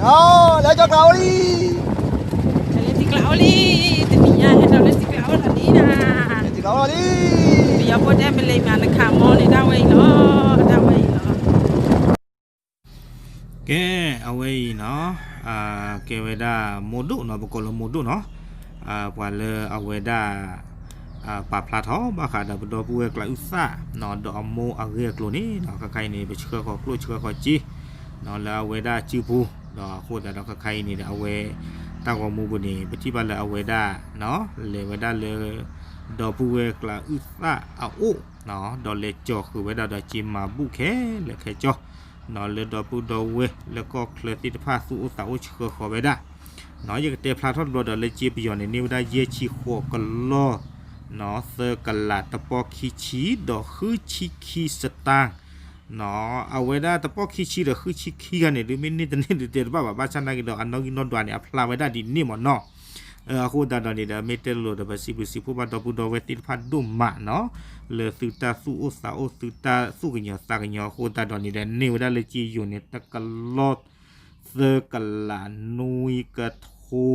အီ လဲၤကၠီကျးအိၣ်လံ, လဲၤထံကျးအိၣ်လံ, တနံၤညါဟဲဒီးလၢထံကျးအိၣ်လီၤလံနၤ, ထံကျးအိၣ်လီၤလံ, ပယီၤဖိတဲမ့ၢ်လဲၤမၤနခးမီန့ၣ် တၢ်ဝဲအံၤလီၤ, တၢ်ဝဲအံၤလီၤ. ကဲ, အဝဲအံၤနီၤ, ကဲဝဲဒၣ်မိၢ်ဒိၣ်နီၤ, ပကိးလၢမိၢ်ဒိၣ်နီၤ, ပှၤလၢအဝဲဒၣ် ပာ်ဖျါထီၣ်ဘၣ်ဃးဒီးပဒီပုၢ်ဝဲၢ်ကျးအုၣ်သၣ်နီၤ, ဒီးအမိၢ်အဂ့ၢ်အကျိၤန့ၣ်နီၤ, ခါခါအံၤန့ၣ် ပဆှၢဃီၤကျိၣ်ဆှၢဃီၤစ့နီၤ, လၢအဝဲဒၣ်စုပူၤ, ဒီးအဃိသတးဒီးခါခါအံၤန့ၣ်ဒီး အဝဲတၢ်ဂီၤမူပူၤန့ၣ် ပထံၣ်ဘၣ်လၢအဝဲဒၣ် လဲၤဝဲဒၣ်လၢ ဒီပုၢ်ဝဲၢ်ကျးအုၣ်သၣ်အအိၣ်, ဒီးလဲၤကၠီၤဃုာ်ဝဲဒၣ်ဒီးစ့မၤဘူၣ်ခဲလၢာ်ခဲဆ့, လၢဒီပုၢ်ဒီဝဲၢ်လၢကီၢ်ချၢသ့ၣ်တဖၣ်သူၣ်အိၣ်သးအိၣ်ဆှၢဃီၤဝဲဒၣ်, ယကတဲဖျါထီၣ်တဘျီဒီး လၢစ့ပယီၤန့ၣ် န့ၢ်ဝဲဒၣ်ယဲၢ်ဆံဃိးကလီၢ်, သၢကလးတပီၢ်ခံဆံ ဒီးဃုဆံခံစတၢၣ် အဝဲဒၣ်တပီၢ်ခံဆံဒီးဃုဆံခံဂၤန့ၣ် ဒုးမ့ၢ်န့ၢ်တန့ၢ်ဒုးတဲတဘၣ်ဘၣ်, ဘၣ်ဆၣ်နာ်က့ဒီး အနီၣ်ဂံၢ်နီၣ်ဒွးန့ၣ် အဖျါဝဲဒၣ်ဒ်န့ၣ်မ့ၢ်နီၤ. အဃိသတးဒီးန့ၣ်ဒီး မ့ၢ်တဲလိၤလိၤဒီး ပစံးဘျုးစံးဖှိၣ်ဘၣ်ဒီပုၢ်ဒီဝဲၢ်သ့ၣ်တဖၣ်ဒိၣ်မးနီၤ, လၢသုတၢ်သူၣ်အိၣ်သးအိၣ် သုတၢ်သူၣ်ကညီၤသးကညီၤအဃိသတးဒီးန့ၣ်ဒီး န့ၢ်ဝဲဒၣ်လၢစ့ယိၤန့ၣ် တကလီၢ် သၢကလးနွံကထိ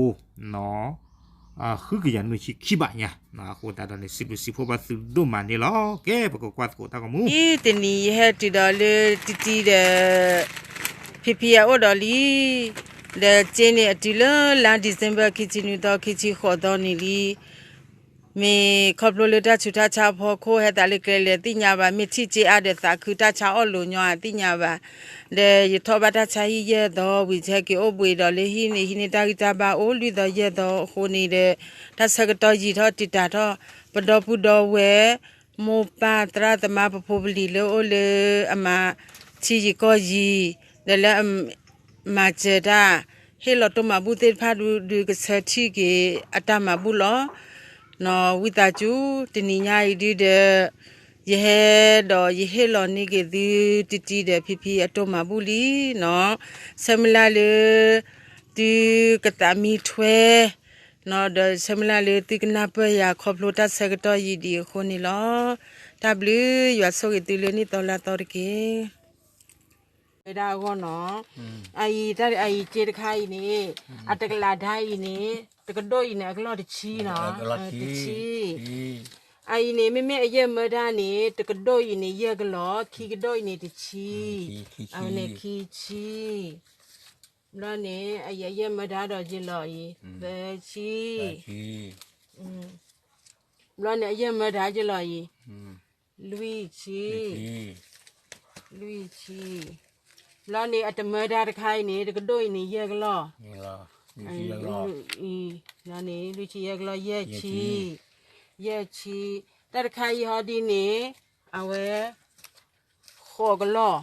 ဃုကယၤနွံဆံခံဘးညါ, အဃိသတးဒီးန့ၣ် စံးဘျုးစံးဖှိၣ်ဘၣ်သုဒိၣ်မးန့ၣ်လီၤ. ကဲ ပကကွၢ်သကိးတၢ်ဂီၤမူ, တနံၤယဟဲတုၤဒီးလၢတံတံဒီး ဖံဖံအအိၣ်ဒီးလံ, ဒီးစ့န့ၣ်အတုၤလၢလါ December ခံဆံနွံသီ ခံဆံဃိးသီန့ၣ်လံ. မ့ၢ်ခီဖျိလၢတၢ်ဆူးတၢ်ဆါအဖီခိၣ် ဟဲသးလၢကျဲလဲၣ်သ့ၣ်ညါဘၣ်, မ့ၢ်ထံၣ်စ့အါဒီးသးခု တၢ်ဆါအီၣ်လိၤညီအသ့ၣ်ညါဘၣ်. ဒီးယထီၣ်ဘၣ်တၢ်ဆါဟံၣ်ယဲၢ်သီဝံၤ ဟဲက့ၤအိၣ်ဘှံးဒီးလၢဟံၣ်န့ၣ် ဟံးန့ၢ်တၢ်ဂံၢ်တၢ်ဘါအိၣ်လွံၢ်သီယဲၢ်သီအဃိန့ၣ်ဒီး တၢ်ဆၢကတီၢ်ယံာ်ထီၣ်တံာ်တာ်ထီၣ် ပဒီပုၢ်ဒီဝဲၢ် မိၢ်ပၢ်သရၣ်သမါပဖိပလံၤလၢအိၣ်လၢအမၤထံယံၤကီၢ်ယံၤ ဒီးလၢအ မၤစၢၤတၢ် ဟ့ၣ်လီၤတိၢ်မၤဘူၣ်သ့ၣ်တဖၣ်ဒုး ဒုးကဆၢထံၣ်က့ၤအတၢ်မၤဘူၣ်လီၤ. နီၢ်ဝံသးစူၤ တနံၤညါအံၤဒုဒီး ယဟဲဒီးယဟ့ၣ်လီၤန့ၢ်က့ၤသုတံတံဒီးဖံဖံအတိၢ်မၤဘူၣ်လံနီၤ. ဆၢမုၢ်လၢ်လၢ သုကသးမံထွဲ နီၢ် ဒီးဆၢမုၢ်လၢ်လၢသုကနၢ်ပၢၢ်ယၤခီဖျိတၢ်ဆၢကတီၢ်ယံာ်ဒံးအဃိန့ၣ်လီၤ. တၢ်ဘျုး ယွၤဆိၣ်ဂ့ၤသုလၢနံၣ်သီလါသီတက့ၢ်. ဝဲဒၣ်အဂီၢ်နီၤ, အအံၤ တၢ်အံၤစ့တခါအံၤန့ၣ် အတကလးဒါအံၤန့ၣ် တကဒိၣ်အံၤန့ၣ် အကလီၢ်တဆံနီၤ, တဆံ, အအံၤန့ၣ် မ့မ့ၢ်အယဲၢ်မၢဒါန့ၣ် တကဒိၣ်အံၤန့ၣ် ယဲၢ်ကလီၢ်, ခံကဒိၣ်အံၤန့ၣ် တဆံ, အဝဲန့ၣ်ခံဆံ, ဘျီန့ၣ် အအံၤအယဲၢ်မၢဒါဒီးယဲၢ်လီၢ်အံၤ သၢဆံ, ဘျီန့ၣ် အယဲၢ်မၢဒါယဲၢ်လီၢ်အံၤ လွံၢ်ဆံ, လွံၢ်ဆံ, ဘျီန့ၣ် အတမၢဒါတခါအံၤန့ၣ် တကဒိၣ်အံၤန့ၣ် ယဲၢ်ကလီၢ်, ဘျီန့ၣ် လွံၢ်ဆံယဲၢ်ကလီၢ် ယဲၢ်ဆံ, ယဲၢ်ဆံ, တၢ်တခါအံၤဟီဒ်န့ၣ် အဝဲ ဃိးကလီၢ်,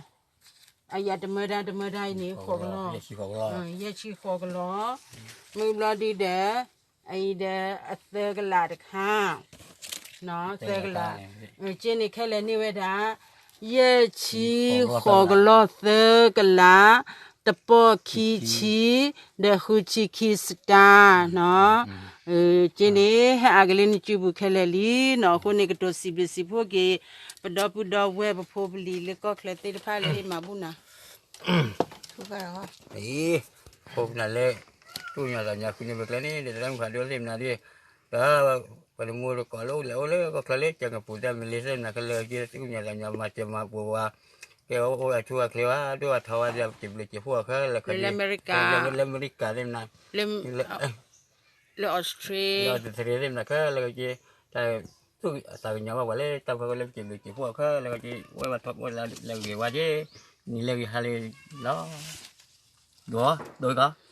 အယတမၢဒါတမၢဒါအံၤန့ၣ် ဃိးကလီၢ်, ယဲၢ်ဆံဃိးကလီၢ်, မုၢ်ဘျီဒုဒီး အအံၤဒီး အသၢကလးတခါ, သၢကလး, က့န့ၣ်ခဲလၢာ်န့ၢ်ဝဲဒၣ် ယဲၢ်ဆံဃိးကလီၢ် သၢကလး တပီၢ်ခံဆံ ဒီးဃုဆံခံစတၢ်နီၤ. က့န့ၣ် ဟဲအါက့ၤလၢနစုပူၤခဲလၢာ်လံနီၤ. အဃိန့ၣ် ကတိၤစံးဘျုးစံးဖှိၣ်က့ၤ ပဒီပုၢ်ဒီဝဲၢ်ပဖိပလံၤလၢကီၢ်ချၢသ့ၣ်တဖၣ်လၢဟ့ၣ်မၤဘူၣ်နၤ အံၤ, ခိၣ်နၤလၢ သူၣ်ကညီၤသးကညီၤဃုန့ၢ်ပကျဲန့ၣ် ဒီးတၢ်မုၢ်ဖးဒိၣ်သ့ၣ်မနၤဒ်, ဒီး ပှၤတမူတကိးလၢအိၣ်လဲၤအိၣ်လၢကီၢ်ချၢလၢ ကၠကပူၤ တၢ်မလ့ၤသ့ၣ်မနၤခဲလၢာ်က့ သူၣ်ကညီၤသးကညီၤ မၤစၢၤမၤပှဲၤဝဲ, ကဲအိၣ်အထူအချ့ဝဲ ဒိၣ်အထီဝဲ စံးဘျုးစံးဖှိၣ်အီၤခဲလၢာ်ခဲဆ့, လၢအမဲရကၤသ့ၣ်မနၤ, လၢအီစထြ့လယါ သ့ၣ်မနၤခဲလၢာ်ခဲဆ့, တၢ်သူၣ်ကသးကညီၤဘၣ်ပှၤလၢတၢ်ဖီခိၣ်လၢ စံးဘျုးစံးဖှိၣ်အီၤခဲလၢာ်ခဲဆ့, ဝဲဘၣ်ထီဘိလၢဂ့ၤဝဲက့ နံၤလၢဂ့ၤဟါလၢဂ့ၤလီၤ. ဒိၣ်, ဒိၣ်ကီ